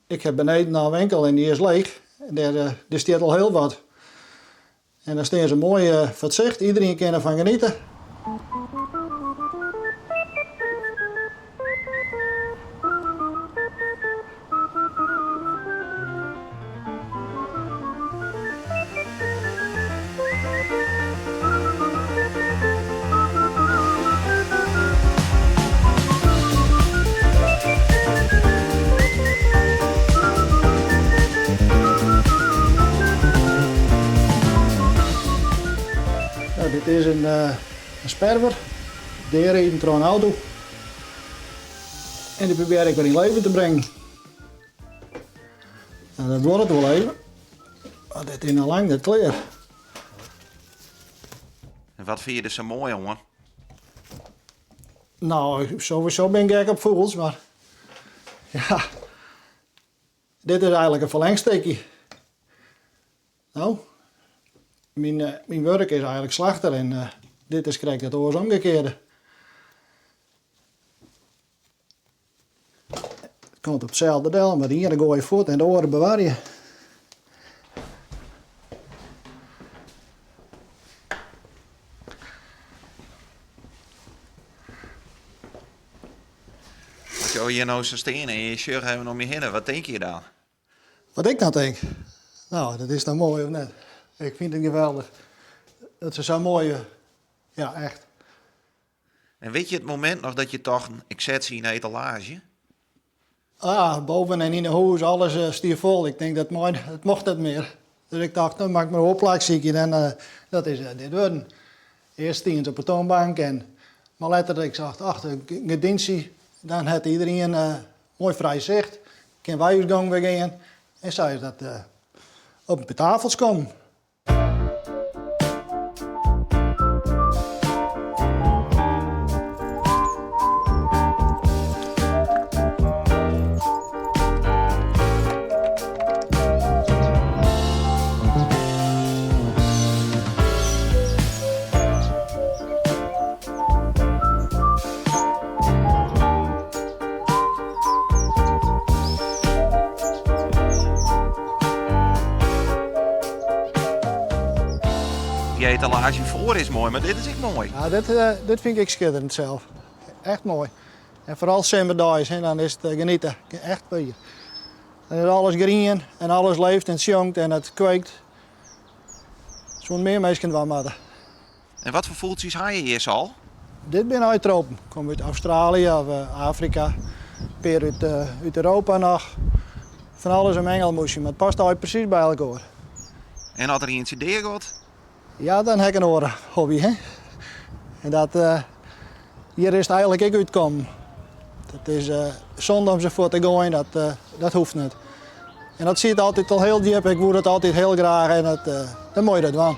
Ik ha beneden noch in winkel en dy is leech. En dêr, dêr stiet al hiel wat. En dan stean se moai foar it sicht, iderien kin derfan geniete. No, dit is in sperwer, deariden troch in auto. En dy probearje ik wer yn leven te bringen. No, dat duorret wol even, want dit is noch lang net klear. En wat fine je der sa moai oan? No, sowieso bin ik gek op fûgels, mar ja, dit is eigenlik in ferlengstikje. No, myn, myn wurk is eigenlik slachter en dit is krekt it oars omgekearde. It komt op itselde del, mar de iene goai je fuort en de oare bewarje. As jo hjir no sa steane en je sjogge even om je hinne, wat tinke je dan? Wat ik dan tink? No, dat is dan moai of net? Ik fyn it geweldich. Dat se sa moai, ja echt. En wit je it momint noch dat je tochten, ik set se yn de etalaazje? Ah, boven en yn 'e hûs, alles eh, stie fol. Ik tink dat mei, it mocht net mear. Dus ik tocht, dan moat ik mar in oar plak sykje en uh, dat is uh, dit wurden. Earst stienen se op de toanbank en mar letter ik seach, ach, de gerdyntsje, dan hat iedereen uh, moai frij sicht. Kin wy ús gong wer gean. En sa is dat op de tafels kommen. Dy etalaazje foar is moai, mar dit is ek moai. Ja, dit, eh, dit fyn ik skitterend sels. Echt moai. En foaral simmerdeis, hè, dan is it eh, geniete. Echt wier. Dan is alles grien en alles leeft en sjongt en it kweekt. Soene mear minsken dwaan moatte. En wat foar fûgeltsjes ha je hjir al? Dit binne eitropen. Komme út Australië of Afrika. In pear út, út Europa noch. Fan alles in mengelmoesje, mar it past eigentlik presys by elkoar. En as der ientsje deagiet? Ja, dan ha ik in oare hobby. Hè? En dat, hjir is it eigenlik ek útkommen. Dat is sonde om se fuort te goaien, dat, dat hoecht net. En dat siet altyd al hiel djip. Ik woe dat altyd hiel graach en dat, dan moatte je dat dwaan.